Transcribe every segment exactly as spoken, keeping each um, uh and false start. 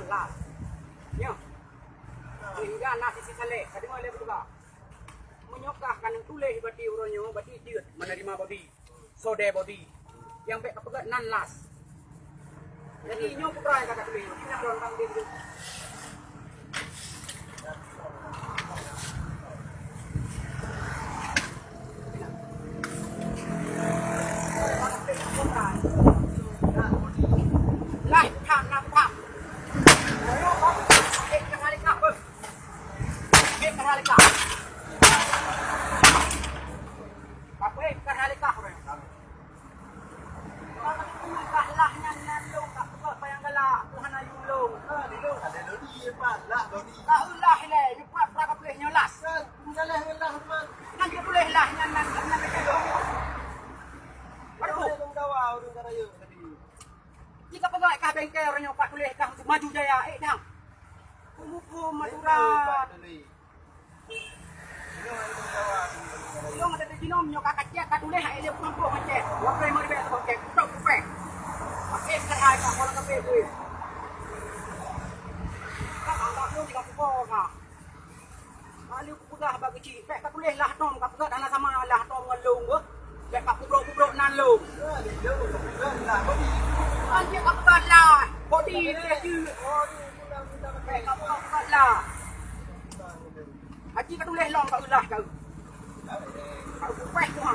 Las. Nyoe. Sehingga na sisi saleh, ka deungoe lé peugah. Meunyoe kah ka neutuléh bati uroe nyoe, bati jeuet meuneurimong bodi, sodé bodi. Nyang bék ka peugét nan las. Jadi nyoe putra nyang ka tuléh nyoe, nyang lôn bang deh. Lah, tham, nah, tham. Ayo, bang. Eh, kena dekat, bang. Eh, kena dekat. Apa, eh, kena dekat, bang. Bang, lah nyan, nyan, lôn, tak peugah payang galak, Tuhan ayu lôn. Ah, di lôn ada lodi, ya, Pak. Lah, lodi. Tak ulah, ilée, nyoe pat, pra kapeuleh nyoe las. Kan, misalnya lah, Mak. Nyan dia boleh lah, nyan, nyan, nyan, nyan, nyan. Baru. Ada lôn dawa, ureueng ka rayeuk tadi. Jika peugah kah bengkel, ureueng nyoe pat tuléh kah Maju Jaya, eh, dang. Peumuphom aturan. Ilong ada di jinom nyoe ka kacet, ka tuléh, hai lé peurumpok macet. Waktu yang meuribek tu, cek, tok kupek. Pakai serai ka, kalau kape duit. Ka anggap lu tiga pukul ka. Lalu kupeugah bak keuchik, bèk ka tuléh lah tom, ka peugah hana sama lah tom ngon lôn, beuh. Bèk ka kubrok-kubrok nan lôn. Kan dia ka peugah lah, bodi dia tu. Bèk ka peugah-peugah lah. Haji ka tuléh lom ka ulah ka. Ka kupèh tu ha.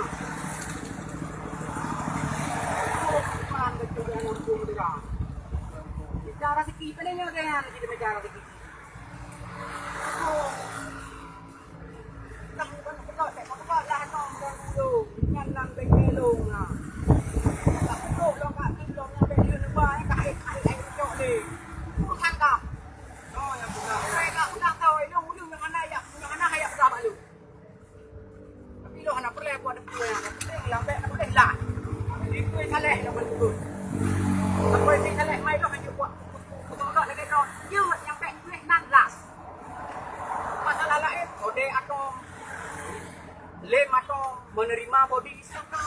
Kita rezeki, pandai nyoe dengan kita meja rezeki. Tapi lôn hana peureulèe buat deungon nyang penting lam bèk ka tuléh lah. Itu saleh lam beutôi. Sampai si saleh mai lôn hana buat. Beutôi lagèe droe. Dia nyang bèk tuléh nan las. Masalah laén, kode atau lem atau menerima bodi saka.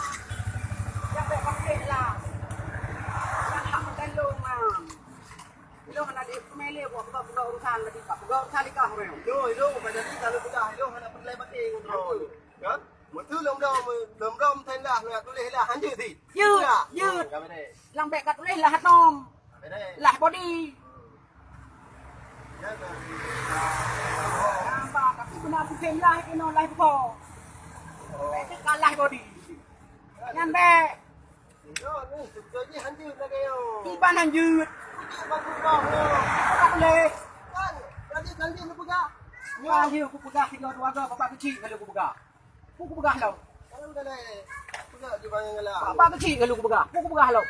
Nyang bèk pakai lah. Nyang hak meutandong, ah. Ilong hana di kemele buat peugah-peugah urusan tadi, Pak. Peugah urusan likah orang. Ilong, ilong, pada ni kalau peugah, ilong hana peureulèe batin ngon droe. Kan? Meuteu lom dom, lom dom tenda nak tuléh lah, hanjeuet sit. Yeut, yeut. Lam bèk ka tuléh lah atom. Lah bodi. Nampak, tapi beuna pusing lah, kena lah buko. Bèk ka lah bodi. Nyan bèk. Iban hanjeuet. Tak boleh. Kan, tadi kan dia peugah. Wah, dia aku peugah tiga dua ga, bapak kecil kalau aku peugah. Aku peugah lom. Bapak kecil kalau aku peugah. Aku peugah lom.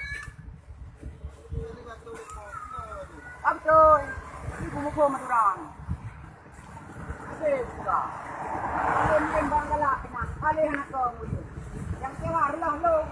Ah, betul. Ibu muka Madura. Habis peugah. Mungkin bang galak kena. Alih anak kau. Yang sewa relah lom.